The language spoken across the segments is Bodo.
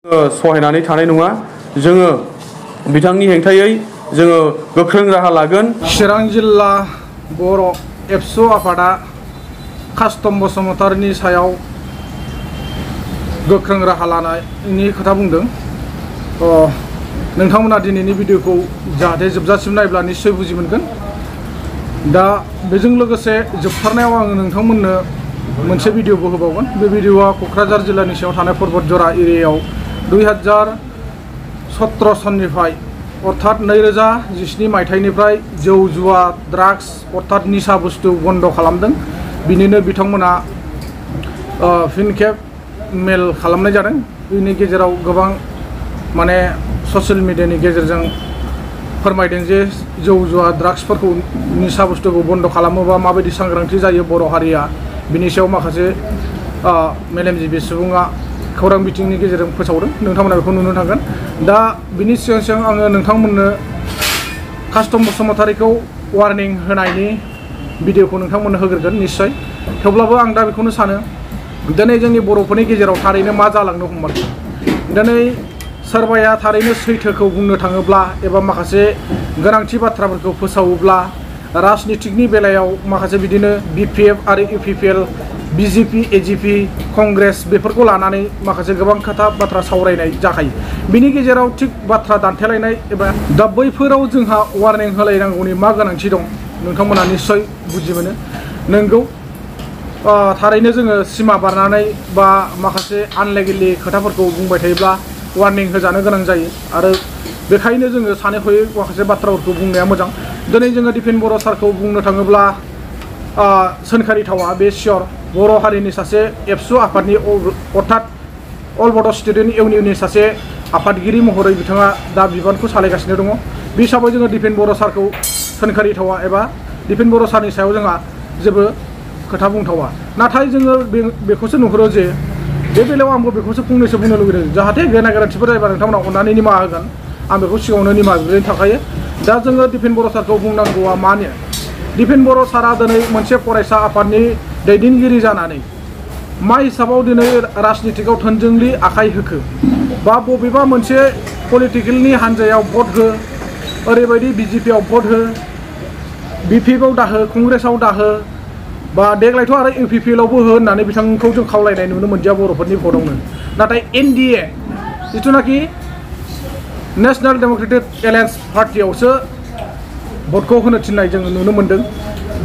सहायनानै थानाय नङा जोङो बिथांनि हेंथायै जोङो गोख्रों राहा लागोन। चिरां जिल्ला बर' एबसु आफादा कास्थम बसुमतारीनि सायाव गोख्रों राहा लानायनि खोथा बुंदों। नोंथांमोना दिनैनि भिडिअखौ जाहाथे जोबजासिम नायब्ला निश्चय बुजि मोनगोन। दा बेजों लोगोसे जोबथारनायाव आङो नोंथांमोननो मोनसे भिडिअबो होबावगोन। बे भिडिअआ क'क्राझार जिल्लानि सिङाव थानाय पर्बतजरा एरियायाव 2017 सननिफ्राय अर्थात 2017 मायथाइनिफ्राय जौ जुवा ड्राग्स अर्थात निसा बुस्थु बन्द खालामदों। बिनिनो बिथांमोना फिन खेब मेल खालामनाय जादों। बेनि गेजेराव गोबां माने ससियेल मिडियानि गेजेरजों फोरमायदों जे जौ जुवा ड्राग्सफोरखौ निसा बुस्थुखौ बन्द खालामोबा माबायदि सांग्रांथि जायो बर' हारिया। बिनि सायाव माखासे मेलेमजिबि सुबुङा खौरां बिथिंनि गेजेरजों फोसावदों। नोंथांमोना बेखौ नुनो थांगोन। दा बिनि सिगां सिगां आङो नोंथांमोननो कास्थम बसुमतारीखौ वार्निं होनायनि भिडिअखौ नोंथांमोननो होग्रोगोन निश्चय। थेवब्लाबो आं दा बेखौनो सानो दिनै जोंनि बर'फोरनि गेजेराव थारैनो मा जालांनो हमबाय। दिनै सोरबाया थारैनो सैथोखौ बुंनो थाङोब्ला एबा माखासे गोनांथि बाथ्राफोरखौ फोसावोब्ला राजनितिकनि बेलायाव माखासे बिदिनो BPF आरो UPPL BJP AGP कंग्रेस बेफोरखौ लानानै माखासे गोबां खोथा बाथ्रा सावरायनाय जाखायो। बिनि गेजेराव थिग बाथ्रा दान्थेलायनाय एबा दा बैफोराव जोंहा वार्निं होलायनांगौनि मा गोनांथि दं नोंथांमोना निश्चय बुजि मोनो। नोंगौ थारैनो जोङो सिमा बारनानै बा माखासे आनलेगेलि खोथाफोरखौ बुंबाय थायोब्ला वार्निं होजानो गोनां जायो आरो बेखायनो जोङो सानै हयै माखासे बाथ्राफोरखौ बुंनाया मोजां। दिनै जोङो दिपेन बर' सारखौ बुंनो थाङोब्ला सोंखारिथावा बे सियर बर' हारिनि सासे एबसु आफादनि अर्थात अल बड' स्टुडेन्ट इउनियननि सासे आफादगिरि महरै बिथाङा दा बिबानखौ सालायगासिनो दङ। बे हिसाबै जोङो दिपेन बर' सारखौ सोंखारिथावा एबा दिपेन बर' सारनि सायाव जोंहा जेबो खोथा बुंथावा। नाथाय जोङो बेखौसो नुहुरो जे बे बेलायाव आंबो बेखौसो फंनैसो बुंनो लुबैदों जाहाथे गेना गोरोन्थिफोर जायोबा नोंथांमोना अननानै निमाहा होगोन। आं बेखौ सिगाङावनो निमाहा बिग्रायनो थाखायो। दा जोङो दिपेन बर' सारखौ बुंनांगौआ मानो दिपेन बर' सारा दिनै मोनसे फरायसा आफादनि दैदेनगिरि जानानै मा हिसाबाव दिनै राजनितिकआव थोंजोङै आखाइ होखो बा बबेबा मोनसे पलिटिकेलनि हान्जायाव भट हो ओरैबायदि BJPआव भट हो BPFआव दाहो कंग्रेसआव दाहो बा देग्लायथ' आरो UPPLआवबो हो होननानै बिथांखौ जों खावलायनाय नुनो मोनदिया बर'फोरनि भटआवनो। नाथाय NDA जिथुनाखि नेशनेल डेम'क्रेटिक एलायन्स पार्टियावसो भटखौ होनो थिननाय जोङो नुनो मोन्दों।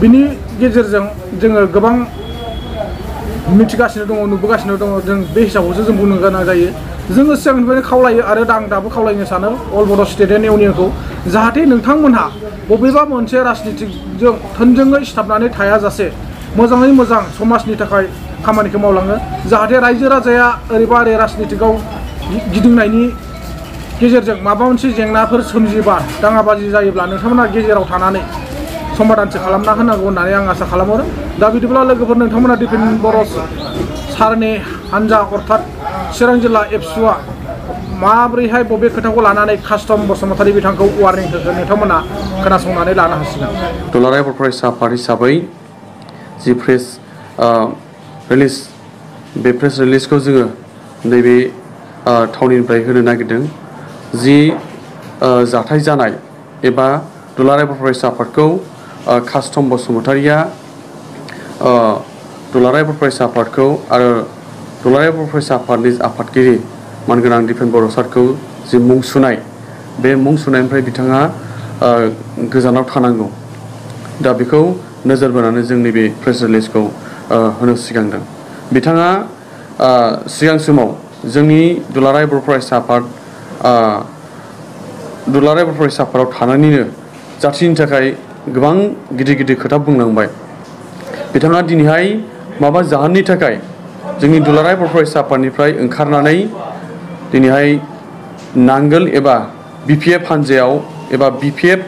बिनि गेजेरजों जोङो गोबां मिथिगासिनो दङ नुबोगासिनो दङ। जों बे हिसाबावसो जों बुंनो गोनां जायो। जोङो सिगांनिफ्रायनो खावलायो आरो आं दाबो खावलायनो सानो अल बड' स्टुडेन्ट इउनियनखौ जाहाथे नोंथांमोनहा बबेबा मोनसे राजनितिकजों थोंजोङै सिथाबनानै थायाजासे मोजाङै मोजां समाजनि थाखाय खामानिखौ मावलाङो। जाहाथे रायजो राजाया ओरैबा ओरै राजनितिकआव गिदिंनायनि गेजेरजों माबा मोनसे जेंनाफोर सोमजिबा दाङाबाजि जायोब्ला नोंथांमोना गेजेराव थानानै समाधानसो खालामना होनांगौ होननानै आं आसा खालामहरो। दा बिदिब्ला लोगोफोर नोंथांमोना दिपेन बर' सारनि हान्जा अर्थात चिरां जिल्ला एबसुआ माब्रैहाय बबे खोथाखौ लानानै कास्थम बसुमतारी बिथांखौ वार्निं होगोन नोंथांमोना खोनासंनानै लानो हासिगोन। दुलाराय बर' फरायसा आफाद हिसाबै जि प्रेस रिलिज बे प्रेस रिलिजखौ जोङो नैबे थावनिनिफ्राय होनो नागिरदों। जि जाथाय जानाय एबा दुलाराय बर' फरायसा आफादखौ कास्थम बसुमतारीया दुलाराय बर' फरायसा आफादखौ आरो दुलाराय बर' फरायसा आफादनि आफादगिरि मानगोनां दिपेन बर' सारखौ जि मुं सुनाय बे मुं सुनायनिफ्राय बिथाङा गोजानाव थानांगौ। दा बेखौ नोजोर बोनानै जों नैबे प्रेस रिलिजखौ होनो सिगांदों। बिथाङा सिगां समाव जोंनि दुलाराय बर' फरायसा आफाद दुलाराय बर' फरायसा आफादाव थानानैनो जाथिनि थाखाय गोबां गिदिर गिदिर खोथा बुंलांबाय। बिथाङा दिनैहाय माबा जाहोननि थाखाय जोंनि दुलाराय बर' फरायसा आफादनिफ्राय ओंखारनानै दिनैहाय नांगोल एबा BPF हान्जायाव एबा BPF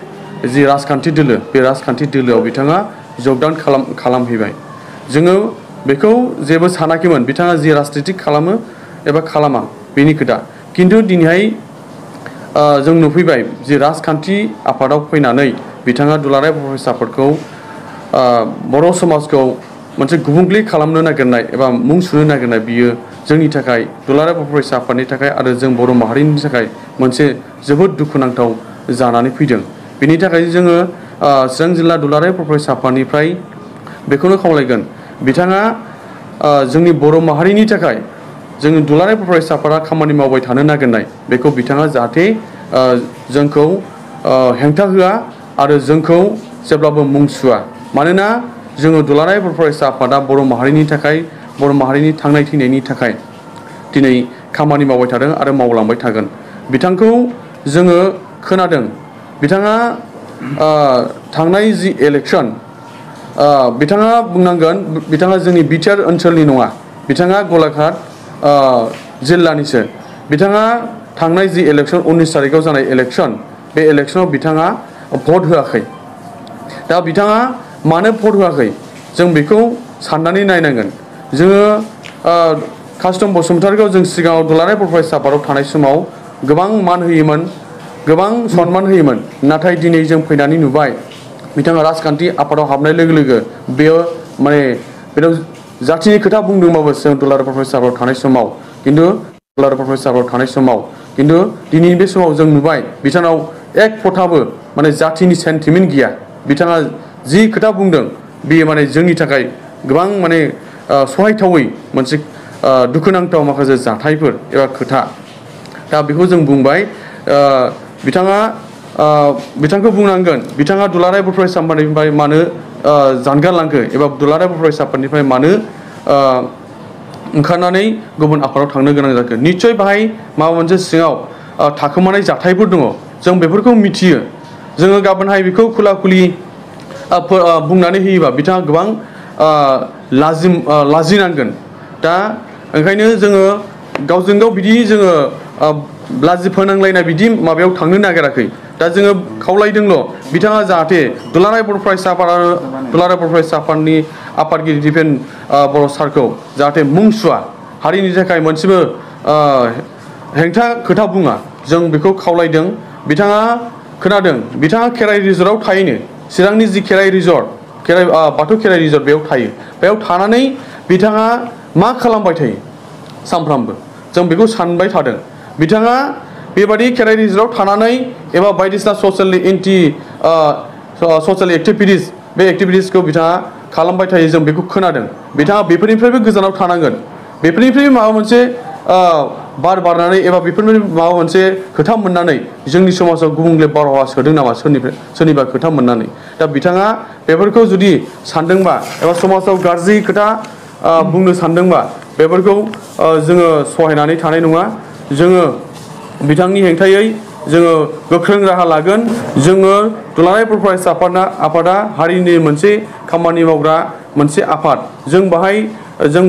जि राजखान्थि दोलो बे राजखान्थि दोलोआव बिथाङा जगदान खालामहैबाय। जोङो बेखौ जेबो सानाखैमोन बिथाङा जि राजनितिक खालामो एबा खालामा बेनि खोथा। खिन्थु दिनैहाय जों नुफैबाय जि राजखान्थि आफादाव फैनानै बिथाङा दुलाराय बर' फरायसा आफादखौ बर' समाजखौ मोनसे गुबुंले खालामनो नागिरनाय एबा मुं सुनो नागिरनाय बियो जोंनि थाखाय दुलाराय बर' फरायसा आफादनि थाखाय आरो जों बर' माहारिनि थाखाय मोनसे जोबोद दुखुनांथाव जानानै फैदों। बेनि थाखाय जोङो चिरां जिल्ला दुलाराय बर' फरायसा आफादनिफ्राय बेखौनो खावलायगोन बिथाङा जोंनि बर' माहारिनि थाखाय जोंनि दुलाराय बर' फरायसा आफादा खामानि मावबाय थानो नागिरनाय बेखौ बिथाङा जाहाथे जोंखौ हेंथा होआ आरो जोंखौ जेब्लाबो मुं सुआ। मानोना जोङो दुलाराय बर' फरायसा आफादा बर' माहारिनि थाखाय बर' माहारिनि थांनाय थैनायनि थाखाय दिनै खामानि मावबाय थादों आरो मावलांबाय थागोन। बिथांखौ जोङो खोनादों बिथाङा थांनाय जि इलेक्सन बिथाङा बुंनांगोन बिथाङा जोंनि बिटिआर ओनसोलनि नङा, बिथाङा गलाघाट जिल्लानिसो। बिथाङा थांनाय जि इलेक्सन 19 तारिखआव जानाय इलेक्सन बे इलेक्सनाव बिथाङा भट होआखै। दा बिथाङा मानो भट होआखै जों बेखौ साननानै नायनांगोन। जोङो कास्थम बसुमतारीखौ जों सिगाङाव दुलाराय बर' फरायसा आफादाव थानाय समाव गोबां मान होयोमोन, गोबां सनमान होयोमोन। नाथाय दिनै जों फैनानै नुबाय बिथाङा राजखान्थि आफादाव हाबनाय लोगो लोगो बेयो माने बेनाव जाथिनि खोथा बुंदोंबाबो जों दुलाराय बर' फरायसा आफादाव थानाय समाव खिन्थु दिनैनि बे समाव जों नुबाय बिथांनाव एक फथाबो माने जाथिनि सेन्टिमेन्ट गैया। बिथाङा जि खोथा बुंदों बेयो माने जोंनि थाखाय गोबां माने सहायथावै मोनसे दुखुनांथाव माखासे जाथायफोर एबा खोथा। दा बेखौ जों बुंबाय बिथांखौ बुंनांगोन बिथाङा दुलाराय बर' फरायसा आफादनिफ्राय मानो जानगारलांखो एबा दुलाराय बर' फरायसा आफादनिफ्राय मानो ओंखारनानै गुबुन आफादाव थांनो गोनां जाखो। निस्सय बाहाय माबा मोनसे सिङाव थाखोमानाय जाथायफोर दङ, जों बेफोरखौ मिथियो। जोङो गाबोनहाय बेखौ खुला खुलि बुंनानै होयोबा बिथाङा गोबां लाजिनांगोन। दा ओंखायनो जोङो गावजों गाव बिदि जोङो लाजि फोनांलायनाय बिदि माबायाव थांनो नागिराखै। दा जोङो खावलायदोंल' बिथाङा जाहाथे दुलाराय बर' फरायसा आफादनि आफादगिरि दिपेन बर' सारखौ जाहाथे मुं सुवा, हारिनि थाखाय मोनसेबो हेंथा खोथा बुङा, जों बेखौ खावलायदों। बिथाङा खोनादों बिथाङा खेराइ रिजर्टआव थायोनो, चिरांनि जि खेराइ रिजर्ट बाथौ खेराइ रिजर्ट बेयाव थायो। बेयाव थानानै बिथाङा मा खालामबाय थायो सानफ्रामबो, जों बेखौ सानबाय थादों। बिथाङा बेबादि खेराइ रिजर्टआव थानानै एबा बायदिसिना ससियेल एक्टिभिटिस बे एक्टिभिटिसखौ बिथाङा खालामबाय थायो, जों बेखौ खोनादों। बिथाङा बेफोरनिफ्रायबो गोजानाव थानांगोन। बेफोरनिफ्राय माबा मोनसे बार बारनानै एबा बेफोरनिफ्राय माबा मोनसे खोथा मोननानै जोंनि समाजाव गुबुंले बारहावा सोदों नामा सोरनिबा खोथा मोननानै। दा बिथाङा बेफोरखौ जुदि सानदोंबा एबा समाजाव गाज्रि खोथा बुंनो सानदोंबा बेफोरखौ जोङो सहायनानै थानाय नङा। जोङो बिथांनि हेंथायै जोङो गोख्रों राहा लागोन। जोङो दुलाराय बर' फरायसा आफादा हारिनि मोनसे खामानि मावग्रा मोनसे आफाद। जों बाहाय जों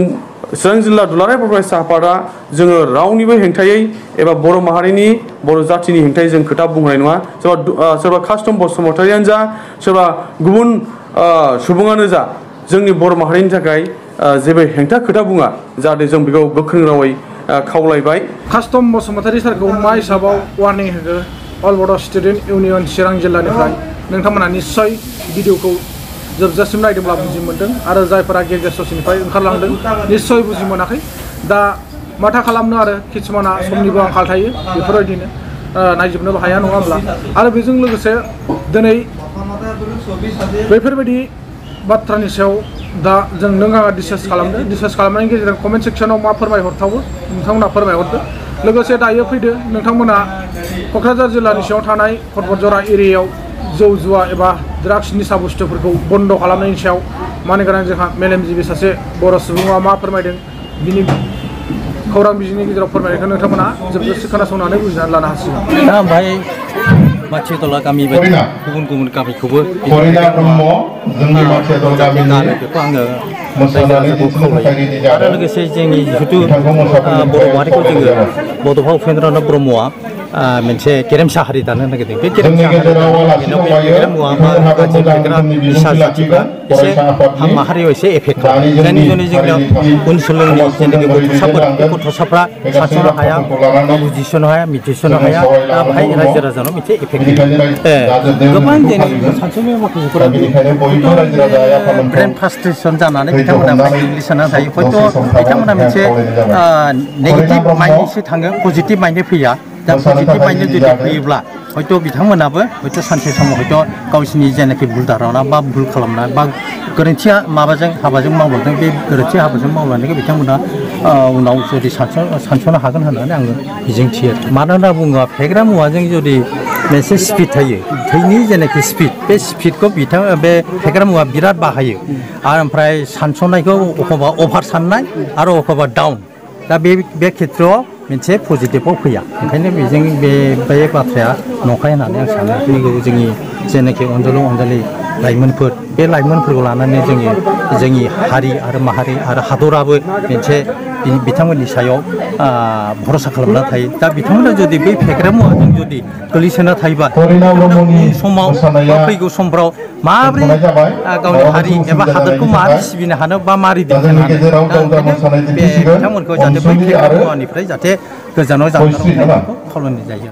चिरां जिल्ला दुलाराय बर' फरायसा आफादा जोङो रावनिबो हेंथायै एबा बर' माहारिनि बर' जाथिनि हेंथायै जों खोथा बुंनाय नङा। सोरबा कास्थम बसुमतारीयानो जा सोरबा गुबुन सुबुङानो जा जोंनि बर' माहारिनि थाखाय जेबो हेंथा खोथा बुङा, जाहाथे जों बेखौ गोख्रों रावै खावलायबाय। कास्थम बसुमतारी सारखौ मा हिसाबाव वार्निं होखो अल बड' स्टुडेन्ट इउनियन चिरां जिल्लानिफ्राय नोंथांमोना निस्सय भिडिअखौ जोबजासिम नायदोंब्ला बुजि मोन्दों आरो जायफोरा गेजेर ससेनिफ्राय ओंखारलांदों निस्सय बुजि मोनाखै। दा माथा खालामनो आरो किसुमाना समनिबो आंखाल थायो, बेफोरबायदिनो नायजोबनोबो हाया नङा होमब्ला। आरो बेजों लोगोसे दिनै बेफोरबायदि बाथ्रानि सायाव दा जों नों आंहा डिसकास खालामनायनि गेजेरजों कमेन्ट सेक्सनाव मा फोरमायहरथावो नोंथांमोना फोरमायहरदो। लोगोसे दायो फैदो नोंथांमोना क'क्राझार जिल्लानि सिङाव थानाय पर्बतजरा एरियायाव जौ जुवा एबा ड्राग्स निसा बुस्थुफोरखौ बन्द' खालामनायनि सायाव मानो गोनां जोंहा मेलेमजिबि सासे बर' सुबुङा मा फोरमायदों बिनि खौरां बिजोंनि गेजेराव फोरमायनायखौ नोंथांमोना जोबजासे खोनासंनानै बुजिनानै लानो हासिगोन। दा ओमफ्राय मानसिदला गामि बायदि गुबुन गुबुन गामिखौबो बेखौ आङो रायजो राजाखौ खावलायो। आरो लोगोसे जोंनि जिहेथु बर' माहारिखौ जोङो बड'फा उपेन्द्र नाथ ब्रह्मआ मोनसे गेरेमसा हारि दानो नागिरदों बे गेरेमसा हारि बेनाव बे फेग्रा मुवा बा गाज्रि फेग्रा निसा जातिफ्रा एसे माहारियाव एसे एफेक्ट खालामो जायनि जुनै जोंनियाव उन सोलोंनि जेनाखि गथ'साफोर बे गथ'साफ्रा सानस'नो हाया बा बुजिस'नो हाया मिथिस'नो हाया दा बेहाय रायजो राजानाव मोनसे एफेक्ट गोबां जेनेबा सानस'नो माखासेफोरा ब्रेन फ्रास्ट्रेसन जानानै बिथांमोना बाहाय गोग्लैसोनानै थायो हयथ' बिथांमोना मोनसे नेगेटिभ माइन्डनिसो थाङो पजिटिभ माइन्डै फैया दा पजिटिभ माइन्डजों जुदि फैयोब्ला हयथ' बिथांमोनाबो हयथ' सानसे समाव हयथ' गावसिनि जेनाखि भुल धारना बा भुल खालामनाय बा गोरोन्थिया माबाजों हाबाजों मावलांदों बे गोरोन्थि हाबाजों मावलांनायखौ बिथांमोना उनाव जुदि सानस'नो हागोन होननानै आङो मिजिंथियो मानो होनना बुङोबा फेग्रा मुवाजों जुदि मोनसे स्पिड थायो थैनि जेनाखि स्पिड बे स्पिडखौ बे फेग्रा मुवा बिराद बाहायो आरो ओमफ्राय सानस'नायखौ एखमबा अभार साननाय आरो एखमबा डाउन दा बे खेथ्रआव मोनसे पजिटिभआव फैया ओंखायनो बेजों बे बाथ्राया नंखाय होननानै आं सानो फैगौ जोंनि जेनाखि अनजालि लाइमोनफोर बे लाइमोनफोरखौ लानानै जोंनि हारि आरो माहारि आरो हादराबो मोनसे बिथांमोननि सायाव भरसा खालामना थायो दा बिथांमोना जुदि बै फेग्रा मुवाजों जुदि गोलैसोना थायोबा समाव बा फैगौ समफ्राव माबोरै गावनि हारि एबा हादरखौ माबोरै सिबिनो हानो बा माबोरै दैखांनो हानो दा ओंखायनो बे बिथांमोनखौ जाहाथे बै फेग्रा मुवानिफ्राय जाहाथे गोजानाव जानगाराव थानायखौ खावलायनाय जायो।